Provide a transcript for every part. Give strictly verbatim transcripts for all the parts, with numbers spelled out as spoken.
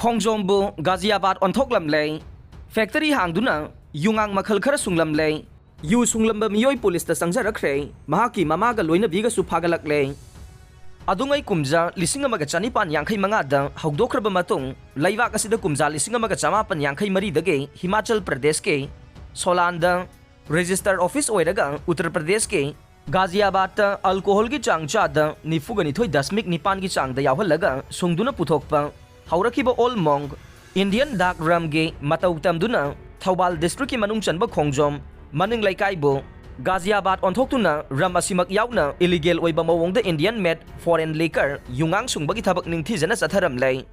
ꯈꯣꯡꯖꯣꯝꯕꯨ Ghaziabad ꯑꯣꯟꯊꯣꯛꯂꯝꯂꯦ꯫ Factory ꯍꯥꯡꯗꯨꯅ ꯌꯨꯉꯥꯡ ꯃꯈꯜ ꯈꯔ ꯁꯨꯡꯂꯝꯂꯦ꯫ U ꯁꯨꯡꯂꯝꯕ ꯃꯤꯑꯣꯏ ꯄꯨꯂꯤꯁꯇ ꯆꯪꯖꯔꯛꯈ꯭ꯔꯦ꯫ ꯃꯍꯥꯛꯀꯤ ꯃꯃꯥꯒ ꯂꯣꯏꯅꯕꯤꯒꯁꯨ ꯐꯥꯒꯠꯂꯛꯂꯦ꯫ ꯑꯗꯨꯉꯩ ꯀꯨꯝꯖꯥ ꯂꯤꯁꯤꯡ ꯑꯃꯒ ꯆꯅꯤꯄꯥꯟ ꯌꯥꯡꯈꯩ ꯃꯉꯥꯗ ꯍꯧꯗꯣꯛꯈ꯭ꯔꯕ ꯃꯇꯨꯡ, ꯂꯩꯕꯥꯛ ꯑꯁꯤꯗ ꯀꯨꯝꯖꯥ ꯂꯤꯁꯤꯡ ꯑꯃꯒ ꯆꯃꯥꯄꯟ ꯌꯥꯡꯈꯩ ꯃꯔꯤꯗꯒꯤ ꯍꯤꯃꯥꯆꯜ ꯄ꯭ꯔꯗꯦꯁꯀꯤ ꯁꯣꯂꯥꯟꯗ ꯔꯦꯖꯤꯁꯇꯔ ꯑꯣꯐꯤꯁ ꯑꯣꯏꯔꯒ ꯎꯠꯇꯔ ꯄ꯭ꯔꯗꯦꯁꯀꯤ ꯒꯥꯖꯤꯌꯥꯕꯥꯗꯇ ꯑꯜꯀꯣꯍꯣꯜꯒꯤ ꯆꯥꯡ ꯆꯥꯗ ꯅꯤꯐꯨꯒ ꯅꯤꯊꯣꯏ ꯗꯁꯃꯤꯛ ꯅꯤꯄꯥꯟꯒꯤ ꯆꯥꯡꯗ ꯌꯥꯎꯍꯜꯂꯒ ꯁꯨꯡꯗꯨꯅ ꯄꯨꯊꯣꯛꯄ ꯍꯧꯔꯛꯈꯤꯕ ꯑꯣꯜ ꯃꯣꯡ ꯏꯟꯗꯤꯌꯟ ꯗꯥꯛ ꯔꯝꯒꯤ ꯃꯇꯧ ꯇꯝꯗꯨꯅ ꯊꯧꯕꯥꯜ ꯗꯤꯁꯇ꯭ꯔꯤꯛꯀꯤ ꯃꯅꯨꯡ ꯆꯟꯕ ꯈꯣꯡꯖꯣꯝ ꯃꯅꯤꯡ ꯂꯩꯀꯥꯏꯕꯨ ꯒꯥꯖꯤꯌꯥꯕꯥꯗ ꯑꯣꯟꯊꯣꯛꯇꯨꯅ ꯔꯝ ꯑꯁꯤꯃꯛ ꯌꯥꯎꯅ ꯏꯂꯤꯒꯦꯜ ꯑꯣꯏꯕ ꯃꯑꯣꯡꯗ ꯏꯟꯗꯤꯌꯟ ꯃꯦꯗ ꯐꯣꯔꯦꯟ ꯂꯤꯀꯔ ꯌꯨꯉꯥꯡ ꯁꯨꯡꯕꯒꯤ ꯊꯕꯛ ꯅꯤꯡꯊꯤꯖꯅ ꯆꯠꯊꯔꯝꯂꯦ꯫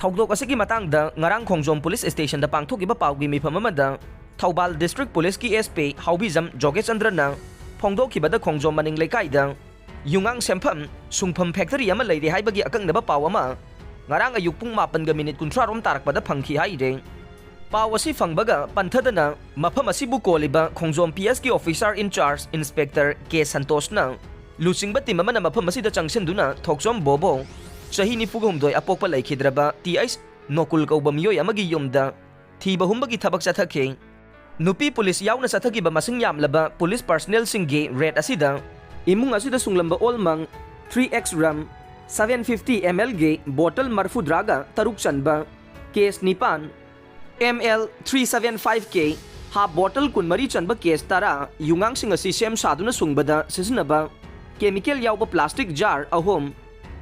ꯊꯧꯗꯣꯛ ꯑꯁꯤꯒꯤ ꯃꯇꯥꯡꯗ ꯉꯔꯥꯡ ꯈꯣꯡꯖꯣꯝ ꯄꯨꯂꯤꯁ ꯁ꯭ꯇꯦꯁꯟꯗ ꯄꯥꯡꯊꯣꯛꯈꯤꯕ ꯄꯥꯎꯒꯤ ꯃꯤꯐꯝ ꯑꯃꯗ ꯊꯧꯕꯥꯜ ꯗꯤꯁꯇ꯭ꯔꯤꯛ ꯄꯨꯂꯤꯁꯀꯤ ꯑꯦꯁ ꯄꯤ ꯍꯥꯎꯕꯤꯖꯝ ꯖꯣꯒꯦꯆꯟꯗ꯭ꯔꯅ ꯐꯣꯡꯗꯣꯛꯈꯤꯕꯗ ꯈꯣꯡꯖꯣꯝ ꯃꯅꯤꯡ ꯂꯩꯀꯥꯏꯗ ꯌꯨꯉꯥꯡ ꯁꯦꯝꯐꯝ ꯁꯨꯡꯐꯝ ꯐꯦꯛꯇꯔꯤ ꯑꯃ ꯂꯩꯔꯦ ꯍꯥꯏꯕꯒꯤ ꯑꯀꯛꯅꯕ ꯄꯥꯎ ꯑꯃ ꯉꯔꯥꯡ ꯑꯌꯨꯛ ꯄꯨꯡ ꯃꯥꯄꯟꯒ ꯃꯤꯅꯤꯠ ꯀꯨꯟꯊ꯭ꯔꯥ ꯔꯣꯝ ꯇꯥꯔꯛꯄꯗ ꯐꯪꯈꯤ ꯍꯥꯏꯔꯦ꯫ ꯄꯥꯎ ꯑꯁꯤ ꯐꯪꯕꯒ ꯄꯟꯊꯗꯅ ꯃꯐꯝ ꯑꯁꯤꯕꯨ ꯀꯣꯜꯂꯤꯕ ꯈꯣꯡꯖꯣꯝ ꯄꯤ ꯑꯦꯁꯀꯤ ꯑꯣꯐꯤꯁꯥꯔ ꯏꯟꯆꯥꯔꯖ ꯏꯟꯁꯄꯦꯛꯇꯔ ꯀꯦ ꯁꯟꯇꯣꯁꯅ ꯂꯨꯆꯤꯡꯕ ꯇꯤꯝ ꯑꯃꯅ ꯃꯐꯝ ꯑꯁꯤꯗ ꯆꯪꯁꯤꯟꯗꯨꯅ ꯊꯣꯛꯆꯣꯝ ꯕꯣꯕꯣ, ꯆꯍꯤ ꯅꯤꯐꯨꯒ ꯍꯨꯝꯗꯣꯏ, ꯑꯄꯣꯛꯄ ꯂꯩꯈꯤꯗ꯭ꯔꯕ ꯇꯤ ꯑꯩꯆ ꯅꯣꯀꯨꯜ ꯀꯧꯕ ꯃꯤꯑꯣꯏ ꯑꯃꯒꯤ ꯌꯨꯝꯗ ꯊꯤꯕ ꯍꯨꯝꯕꯒꯤ ꯊꯕꯛ ꯆꯠꯊꯈꯤ꯫ ꯅꯨꯄꯤ ꯄꯨꯂꯤꯁ ꯌꯥꯎꯅ ꯆꯠꯊꯈꯤꯕ ꯃꯁꯤꯡ ꯌꯥꯝꯂꯕ ꯄꯨꯂꯤꯁ ꯄꯔꯁꯅꯦꯜꯁꯤꯡꯒꯤ ꯔꯦꯗ ꯑꯁꯤꯗ ꯏꯃꯨꯡ ꯑꯁꯤꯗ ꯁꯨꯡꯂꯝꯕ Old Monk three X rum seven fifty M ꯑꯦꯜꯒꯤ ꯕꯣꯇꯜ ꯃꯔꯐꯨꯗ꯭ꯔꯥꯒ ꯇꯔꯨꯛ ꯆꯟꯕ ꯀꯦꯁ ꯅꯤꯄꯥꯟ, M L three seven five K ꯍꯥꯞ ꯕꯣꯇꯜ ꯀꯨꯟꯃꯔꯤ ꯆꯟꯕ ꯀꯦꯁ ꯇꯔꯥ, ꯌꯨꯉꯥꯡꯁꯤꯡ ꯑꯁꯤ ꯁꯦꯝ ꯁꯥꯗꯨꯅ ꯁꯨꯡꯕꯗ ꯁꯤꯖꯤꯟꯅꯕ ꯀꯦꯃꯤꯀꯦꯜ ꯌꯥꯎꯕ ꯄ꯭ꯂꯥꯁꯇꯤꯛ ꯖꯥꯔ ꯑꯍꯨꯝ,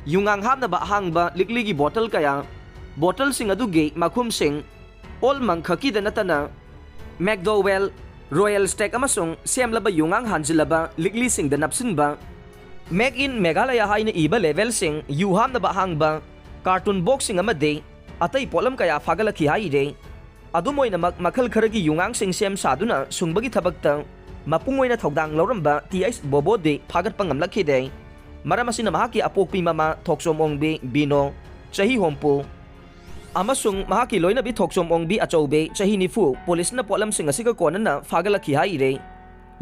ꯌꯨꯉꯥꯡ ꯍꯥꯞꯅꯕ ꯑꯍꯥꯡꯕ ꯂꯤꯛꯂꯤꯒꯤ ꯕꯣꯇꯜ ꯀꯌꯥ, ꯕꯣꯇꯜꯁꯤꯡ ꯑꯗꯨꯒꯤ ꯃꯈꯨꯝꯁꯤꯡ, ꯑꯣꯜ ꯃꯪ ꯈꯛꯀꯤꯗ ꯅꯠꯇꯅ ꯃꯦꯛꯗꯣꯋꯦꯜ, ꯔꯣꯌꯦꯜ ꯁ꯭ꯇꯦꯛ ꯑꯃꯁꯨꯡ ꯁꯦꯝꯂꯕ ꯌꯨꯉꯥꯡ ꯍꯥꯟꯖꯤꯜꯂꯕ ꯂꯤꯛꯂꯤꯁꯤꯡꯗ ꯅꯞꯁꯤꯟꯕ, "Made in Meghalaya" ꯍꯥꯏꯅ ꯏꯕ ꯂꯦꯕꯦꯜꯁꯤꯡ, ꯌꯨ ꯍꯥꯞꯅꯕ ꯑꯍꯥꯡꯕ ꯀꯥꯔꯇꯨꯟ ꯕꯣꯛꯁꯁꯤꯡ ꯑꯃꯗꯤ ꯑꯇꯩ ꯄꯣꯠꯂꯝ ꯀꯌꯥ ꯐꯥꯒꯠꯂꯛꯈꯤ ꯍꯥꯏꯔꯤ꯫ ꯑꯗꯨꯝ ꯑꯣꯏꯅꯃꯛ, ꯃꯈꯜ ꯈꯔꯒꯤ ꯌꯨꯉꯥꯡꯁꯤꯡ ꯁꯦꯝ ꯁꯥꯗꯨꯅ ꯁꯨꯡꯕꯒꯤ ꯊꯕꯛꯇ ꯃꯄꯨꯡ ꯑꯣꯏꯅ ꯊꯧꯗꯥꯡ ꯂꯧꯔꯝꯕ ꯇꯤ ꯑꯩꯆ ꯕꯣꯕꯣꯗꯤ ꯐꯥꯒꯠꯄ ꯉꯝꯂꯛꯈꯤꯗꯦ꯫ ꯃꯔꯝ ꯑꯁꯤꯅ ꯃꯍꯥꯛꯀꯤ ꯑꯄꯣꯛꯄꯤ ꯃꯃꯥ ꯊꯣꯛꯆꯣꯝ ꯑꯣꯡꯕꯤ ꯕꯤꯅꯣ, ꯆꯍꯤ ꯍꯨꯝꯐꯨ, ꯑꯃꯁꯨꯡ ꯃꯍꯥꯛꯀꯤ ꯂꯣꯏꯅꯕꯤ ꯊꯣꯛꯆꯣꯝ ꯑꯣꯡꯕꯤ ꯑꯆꯧꯕꯤ, ꯆꯍꯤ ꯅꯤꯐꯨ, ꯄꯨꯂꯤꯁꯅ ꯄꯣꯠꯂꯝꯁꯤꯡ ꯑꯁꯤꯒ ꯀꯣꯟꯅꯅ ꯐꯥꯒꯠꯂꯛꯈꯤ ꯍꯥꯏꯔꯤ꯫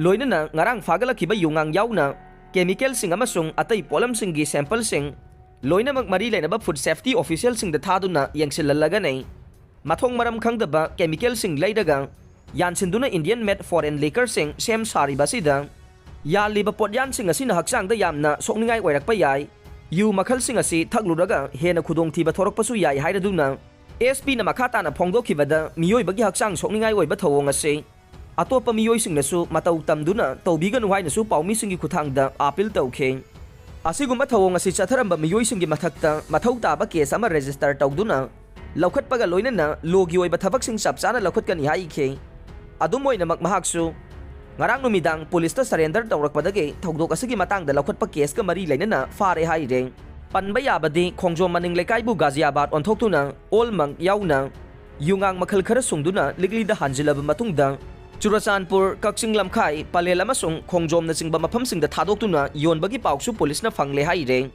ꯂꯣꯏꯅꯅ ꯉꯔꯥꯡ ꯐꯥꯒꯠꯂꯛꯈꯤꯕ ꯌꯨꯉꯥꯡ ꯌꯥꯎꯅ ꯀꯦꯃꯤꯀꯦꯜꯁꯤꯡ ꯑꯃꯁꯨꯡ ꯑꯇꯩ ꯄꯣꯠꯂꯝꯁꯤꯡꯒꯤ ꯁꯦꯝꯄꯜꯁꯤꯡ ꯂꯣꯏꯅꯃꯛ ꯃꯔꯤ ꯂꯩꯅꯕ ꯐꯨꯗ ꯁꯦꯐꯇꯤ ꯑꯣꯐꯤꯁꯤꯌꯦꯜꯁꯤꯡꯗ ꯊꯥꯗꯨꯅ ꯌꯦꯡꯁꯤꯜꯍꯜꯂꯒꯅꯤ꯫ ꯃꯊꯣꯡ ꯃꯔꯝ ꯈꯪꯗꯕ ꯀꯦꯃꯤꯀꯦꯜꯁꯤꯡ ꯂꯩꯔꯒ ꯌꯥꯟꯁꯤꯟꯗꯨꯅ ꯏꯟꯗꯤꯌꯟ ꯃꯦꯗ ꯐꯣꯔꯦꯟ ꯂꯤꯀꯔꯁꯤꯡ ꯁꯦꯝ ꯁꯥꯔꯤꯕ ꯑꯁꯤꯗ ꯌꯥꯜꯂꯤꯕ ꯄꯣꯠꯌꯥꯟꯁꯤꯡ ꯑꯁꯤꯅ ꯍꯛꯆꯥꯡꯗ ꯌꯥꯝꯅ ꯁꯣꯛꯅꯤꯡꯉꯥꯏ ꯑꯣꯏꯔꯛꯄ ꯌꯥꯏ꯫ ꯌꯨ ꯃꯈꯜꯁꯤꯡ ꯑꯁꯤ ꯊꯛꯂꯨꯔꯒ ꯍꯦꯟꯅ ꯈꯨꯗꯣꯡꯊꯤꯕ ꯊꯣꯔꯛꯄꯁꯨ ꯌꯥꯏ ꯍꯥꯏꯔꯗꯨꯅ ꯑꯦꯁ ꯄꯤꯅ ꯃꯈꯥ ꯇꯥꯅ ꯐꯣꯡꯗꯣꯛꯈꯤꯕꯗ ꯃꯤꯑꯣꯏꯕꯒꯤ ꯍꯛꯆꯥꯡ ꯁꯣꯛꯅꯤꯡꯉꯥꯏ ꯑꯣꯏꯕ ꯊꯧꯑꯣꯡ ꯑꯁꯤ ꯑꯇꯣꯞꯄ ꯃꯤꯑꯣꯏꯁꯤꯡꯅꯁꯨ ꯃꯇꯧ ꯇꯝꯗꯨꯅ ꯇꯧꯕꯤꯒꯅꯨ ꯍꯥꯏꯅꯁꯨ ꯄꯥꯎꯃꯤꯁꯤꯡꯒꯤ ꯈꯨꯠꯊꯥꯡꯗ ꯑꯥꯄꯤꯜ ꯇꯧꯈꯤ꯫ ꯑꯁꯤꯒꯨꯝꯕ ꯊꯧꯑꯣꯡ ꯑꯁꯤ ꯆꯠꯊꯔꯝꯕ ꯃꯤꯑꯣꯏꯁꯤꯡꯒꯤ ꯃꯊꯛꯇ ꯃꯊꯧ ꯇꯥꯕ ꯀꯦꯁ ꯑꯃ ꯔꯦꯖꯤꯁꯇꯔ ꯇꯧꯗꯨꯅ ꯂꯧꯈꯠꯄꯒ ꯂꯣꯏꯅꯅ ꯂꯣꯒꯤ ꯑꯣꯏꯕ ꯊꯕꯛꯁꯤꯡ ꯆꯞ ꯆꯥꯅ ꯂꯧꯈꯠꯀꯅꯤ ꯍꯥꯏꯈꯤ꯫ ꯑꯗꯨꯝ ꯑꯣꯏꯅꯃꯛ ꯃꯍꯥꯛꯁꯨ ꯉꯔꯥꯡ ꯅꯨꯃꯤꯗꯥꯡ ꯄꯨꯂꯤꯁꯇ ꯁꯔꯦꯟꯗꯔ ꯇꯧꯔꯛꯄꯗꯒꯤ ꯊꯧꯗꯣꯛ ꯑꯁꯤꯒꯤ ꯃꯇꯥꯡꯗ ꯂꯧꯈꯠꯄ ꯀꯦꯁꯀ ꯃꯔꯤ ꯂꯩꯅꯅ ꯐꯥꯔꯦ ꯍꯥꯏꯔꯦ꯫ ꯄꯟꯕ ꯌꯥꯕꯗꯤ ꯈꯣꯡꯖꯣꯝ ꯃꯅꯤꯡ ꯂꯩꯀꯥꯏꯕꯨ ꯒꯥꯖꯤꯌꯥꯕꯥꯗ ꯑꯣꯟꯊꯣꯛꯇꯨꯅ ꯑꯣꯜꯃꯛ ꯌꯥꯎꯅ ꯌꯨꯉꯥꯡ ꯃꯈꯜ ꯈꯔ ꯁꯨꯡꯗꯨꯅ ꯂꯤꯛꯂꯤꯗ ꯍꯥꯟꯖꯤꯜꯂꯕ ꯃꯇꯨꯡꯗ ꯆꯨꯔꯆꯥꯟꯄꯨꯔ, ꯀꯛꯆꯤꯡ ꯂꯝꯈꯥꯏ, ꯄꯂꯦꯜ ꯑꯃꯁꯨꯡ ꯈꯣꯡꯖꯣꯝꯅꯆꯤꯡꯕ ꯃꯐꯝꯁꯤꯡꯗ ꯊꯥꯗꯣꯛꯇꯨꯅ ꯌꯣꯟꯕꯒꯤ ꯄꯥꯎꯁꯨ ꯄꯨꯂꯤꯁꯅ ꯐꯪꯂꯦ ꯍꯥꯏꯔꯦ꯫